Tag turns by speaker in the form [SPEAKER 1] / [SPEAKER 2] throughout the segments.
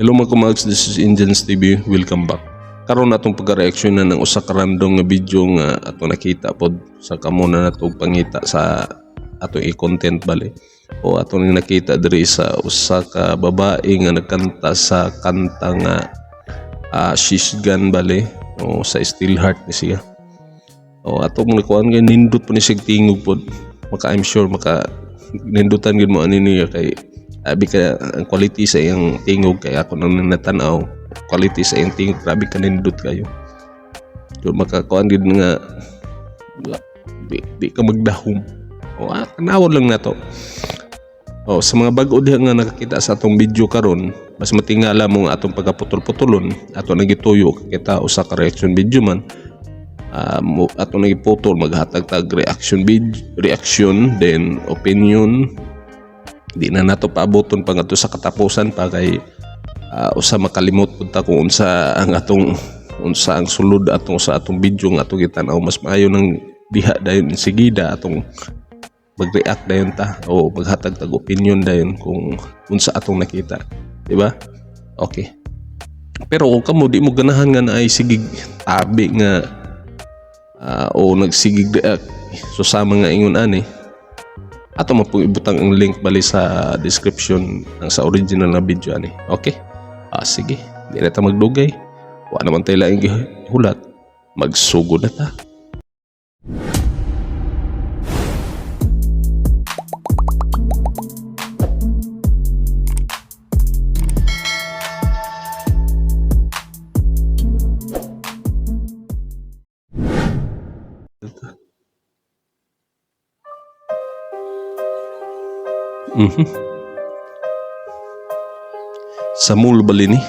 [SPEAKER 1] Hello, mga kumags, this is Indians TV. Welcome back. Karon atong pagka-reaction na ng usa ka random nga video nga atong nakita pod sa kamo na nato pangita sa atong i-content bali. O atong ning nakita diri sa usa ka babae nga nagkanta sa kanta nga She's Gone bali o sa Steel Heart ni siya. O ato mong nakuan kay nindot po ni siya tingog pod. Maka I'm sure maka nindutan gid mo ani niya kay abi ka ang quality sa iyang tingog, kay ako nang natanaw quality sa iyang tingog, grabe ka nindot kayo. So makakuan gid nga di ka magdahom. O tanawon lang nato. O sa mga bag-o diha nga nakakita sa atong video karon, mas matingala mo nga atong pagkaputol-putulon, ato nagituyo kita usa ka reaction video man mo, ato nagiputol maghatag tag reaction video, reaction then opinion. Di na nato paaboton pa ngadto sa katapusan pa kay usa makalimot pud ta kung unsa ang atong, unsa ang sulod atong sa atong video nga atong gitan-aw. Mas maayo nang diha dayon sigida atong mag-react dayon ta o maghatag tag opinion dayon kung unsa atong nakita, di ba? Okay, pero kung kamo di mo ganahan nga naay sigig tabi nga o nagsigig react, so sa mga ingon ani, ato man pong ibutang ang link bali sa description ng sa original na video ani. Okay, sige, di na ta magdugay, wa naman tayo laing gihulat, magsugod na ta. Sa mall bali ni.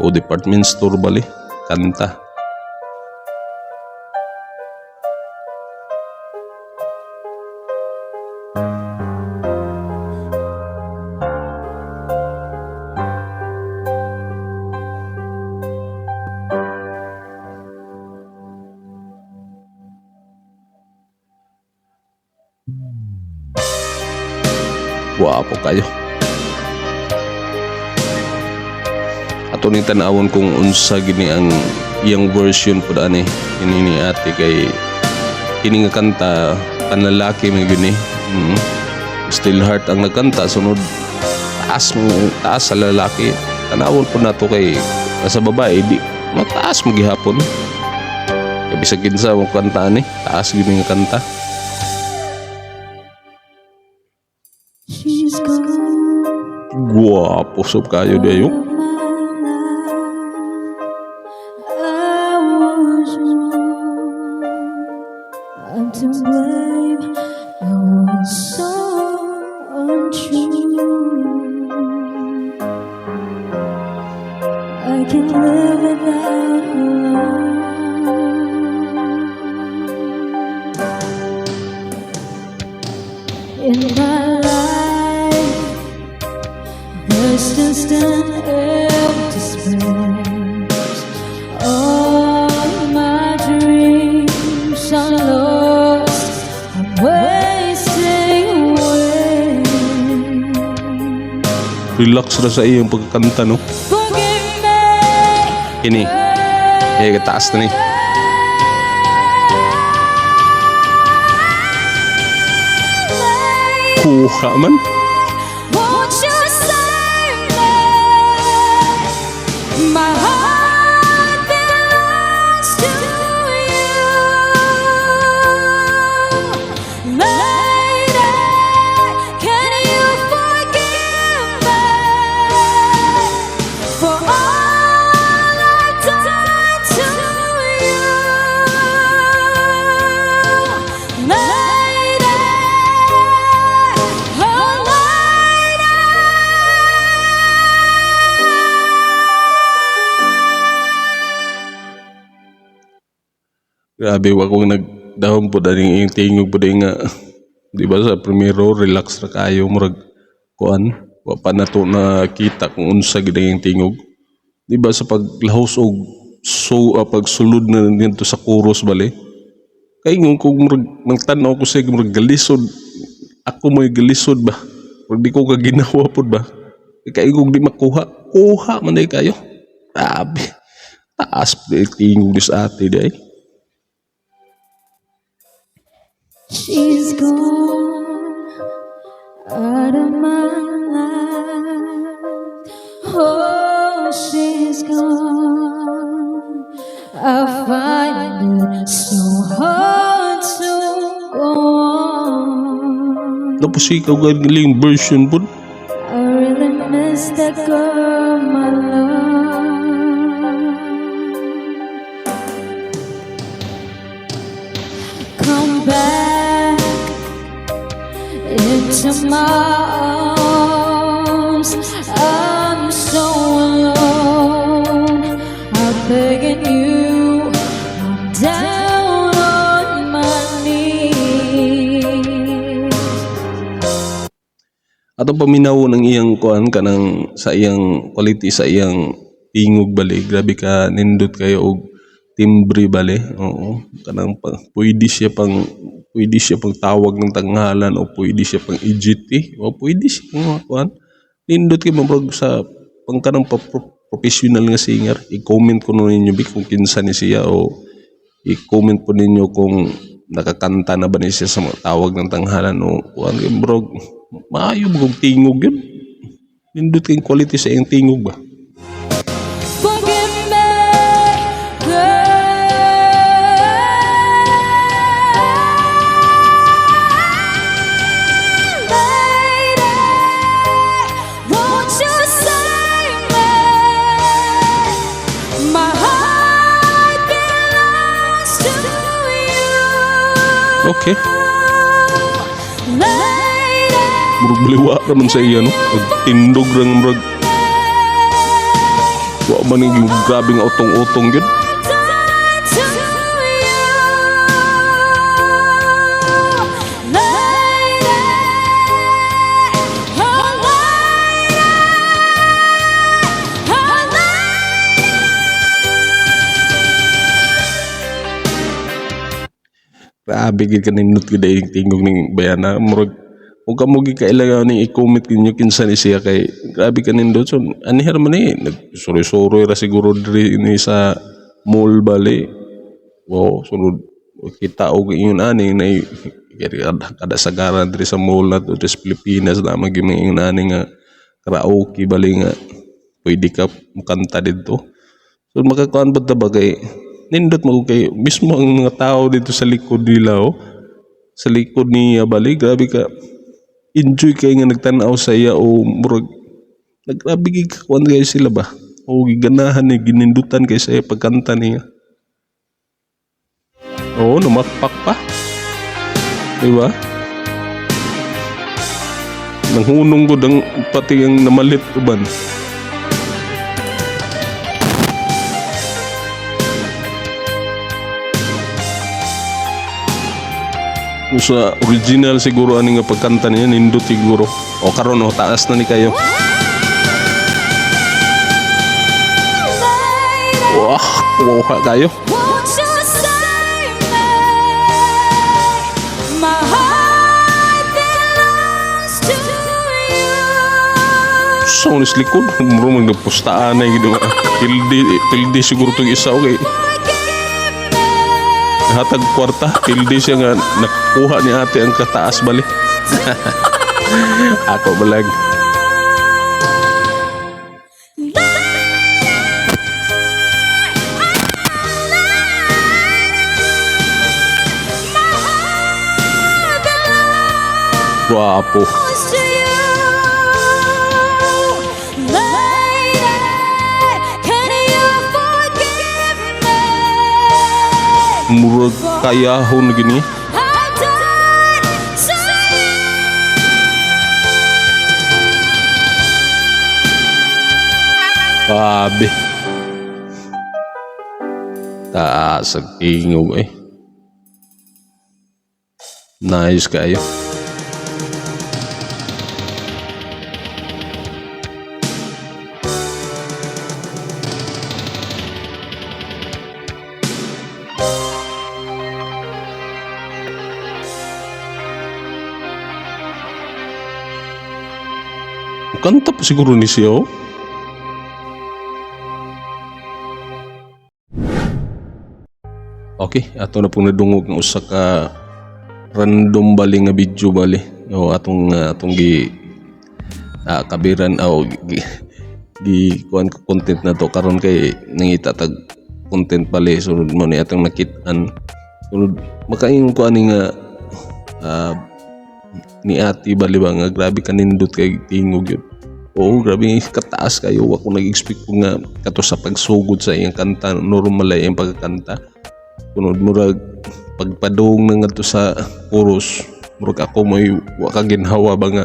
[SPEAKER 1] O department store bali. Kanta. Guwapo kayo. Ato ning tan-awon kung unsa gini ang iyang version pud ani ini ni ate, kay kini nga kanta panlalaki man gyud ni. Steel Heart ang nagkanta, sunod taas mo taas sa lalaki. Tanawon pud nato kay sa babae di mataas mo gihapon. Kay bisag kinsa mo kanta ani, taas gyud ni nga kanta.
[SPEAKER 2] She's gone.
[SPEAKER 1] Guwapo sub kayo dayo.
[SPEAKER 2] Of my life. I was wrong. I'm to blame. I was so untrue. I can live without her love. In my life, there's just an empty space. All my dreams are lost. I'm wasting away.
[SPEAKER 1] Relax ra sa iyang pagkanta, no?
[SPEAKER 2] Forgive me.
[SPEAKER 1] Kini. Eh, taas na ni. Kuha man.
[SPEAKER 2] Won't you save me? My heart belongs to you. Lady, can you forgive me for all I've done to you? Lady, oh lady.
[SPEAKER 1] Grabe, wa ko nagdahom po aning iyang tingog po nga. Di ba sa primero relax ra kayo, murag kuan, wa pa nato nakita kung unsa gid ang iyang tingog. Di ba sa paglahos og so pagsulod na dito sa chorus bali. Kay ngon kung murag nagtan-aw ko siya, murag galisod. Ako mo'y galisod ba? Murag di ko kaginawa pod ba? Kaigog di makuha. Kuha man diay kayo. Grabe. Taas pa tingog dis ate di ay.
[SPEAKER 2] She's gone out of my life. Oh, she's gone. I find it so hard to go on.
[SPEAKER 1] Tapos ikaw galing version po.
[SPEAKER 2] I really miss that girl, my love. Come back into my arms. I'm so alone. I'm begging you. I'm down on my knees.
[SPEAKER 1] Atong paminaw ng iyang kuan kanang sa iyang quality sa iyang tingog bali. Grabe ka nindot kayo og timbre bali. Oo, kanang pa, pwede siya pang tawag ng tanghalan o pwede siya pang EGT o pwede siya pang kuan. Nindot kay murag sa pang kanang pa, professional nga singer. I-comment ko ninyo bi kung kinsa ni siya o i-comment po ninyo kung nakakanta na ba ni siya sa mga tawag ng tanghalan o kuan kay murag maayo ba kung tingog yun. Nindot kay quality sa iyang tingog ba.
[SPEAKER 2] Forgive me, girl. Lady, won't you save me? My heart belongs to you.
[SPEAKER 1] Okay.
[SPEAKER 2] Lady,
[SPEAKER 1] Murag baliwa raman sa iya no. Nagtindog ra nga murag wa man yung grabe nga utong-utong yun.
[SPEAKER 2] Done to you. Lady, oh lady, oh lady.
[SPEAKER 1] Grabe gid kanindot gid ay tingog ning bayana murag ug kamo gid kailangan ning i-comment ninyo kinsa ni siya kay grabe kanindot. So anihar man ni nagsuroy-suroy ra siguro diri ni sa mall bali. Wow, sunod kita og ingon ani na kada sagaran diri sa mall na to diri sa Pilipinas na magyud mga ingon ani nga karaoke bali nga pwede ka mokanta didto. So makakuan ba ta ba kay nindot mo kay mismo ang mga tao dito sa likod nila oh. Sa likod niya bali grabe ka enjoy kay nga nagtan-aw sa iya o murag naggrabe gid ka kuan kay sila ba o giganahan ni ginindutan kay sa iya pagkanta niya. Oo, numakpak pa. Di ba? Nanghunong ko dang pati ang namalit uban. Kung sa original siguro ani nga pagkanta niya nindot siguro. O karon oh taas na ni kayo. Wah, kuha kayo.
[SPEAKER 2] Won't you save me? My heart belongs to you.
[SPEAKER 1] Sa unis likod, muro mag nagpustaan na yung pildi, pildi siguro itong isa, okay.
[SPEAKER 2] Forgive me.
[SPEAKER 1] Hatag kwarta, pildi siya nga nakuha ni ate ang kataas bali. Ako balag.
[SPEAKER 2] My heart belongs
[SPEAKER 1] Gwapo.
[SPEAKER 2] to you. Lady, can you forgive me?
[SPEAKER 1] Murag kayahon gini.
[SPEAKER 2] I've done to you.
[SPEAKER 1] Grabe. Taas ang tingog eh. Nice kayo. Kanta pa siguro ni siya, oh. Okay, ato na pong nadungog ang usa ka random bali nga video bali. O atong gi kabiran o gi kuan ko content na to karon kay nangita tag content bali, sunod mo ni atong nakit-an, sunod makaingon ko ani nga ni ate bali ba nga grabe kanindot kay tingog yun. Oo, grabe kataas kayo. Ako nag-expect ko nga kato sa pagsugod sa iyang kanta, normal ay iyang pagkakanta. Kunod murag pagpadung na ngadto sa chorus, murag ako may wa ka ginhawa ba nga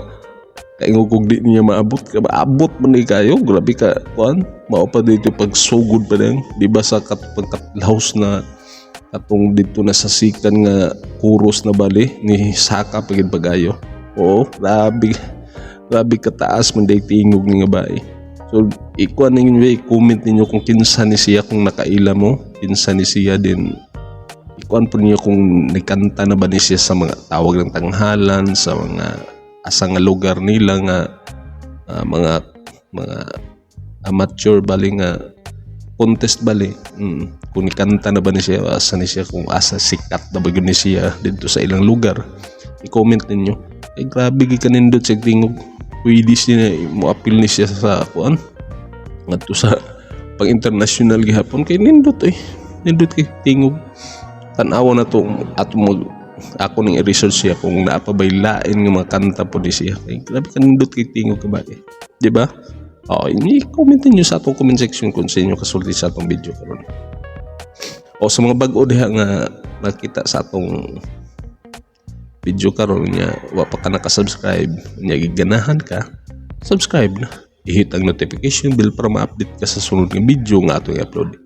[SPEAKER 1] kaingog kog di niya maabot ka, maabot man ni kayo, grabe ka kuan, mao pa dito pagsugod pa lang di ba sa pagkatlaos na katong dito na sa sikan nga chorus na bali ni saka pagid pagayo. Oo, grabe, grabe kataas man day tingog ni nga bae. So ikuan ninyo, i-comment ninyo kung kinsa ni siya, kung nakaila mo kinsa ni siya din. Ikuan po niyo kung nikanta na ba ni siya sa mga tawag ng tanghalan, sa mga asa nga lugar nila nga mga amateur bali nga contest bali. Kung nikanta na ba ni siya, asa ni siya, kung asa sikat na ba gyud ni siya dito sa ilang lugar. I-comment ninyo. Ay, grabe gyud kanindot sa tingog. Pwede siya mo appeal ni siya sa kuan ngadto sa pang international gihapon kay nindot eh. Nindot kay tingog. Tan-awa na to ato mag ako ning i-research siya kung naa pa bay lain nga mga kanta po ni siya. Kay grabe kanindot kay tingog ka ba eh. Di ba? Oo, i-comment ninyo sa atong comment section kung sa inyo kasulti sa atong video karon. O sa mga bag-o diha nga nakita sa atong video karon nya wa pa ka naka-subscribe nya giganahan ka, subscribe na. I-hit ang notification bell para ma-update ka sa sunod nga video nga atong i-upload.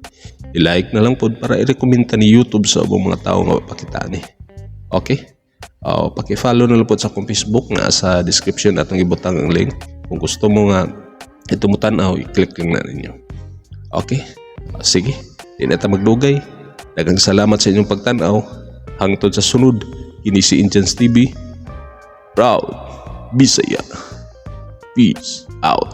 [SPEAKER 1] I-like na lang pod para i-recommend ta ni YouTube sa ubang mga tao nga mapakita ni. Okay? O, paki-follow na lang pod sa akong Facebook nga sa description atong ibutang ang link. Kung gusto mo nga ito mo tan-aw, i-click lang na ninyo. Okay? O, sige, di na ta magdugay. Daghang salamat sa inyong pagtan-aw. Hangtod sa sunod, kini si Indians TV. Proud Bisaya. Peace out.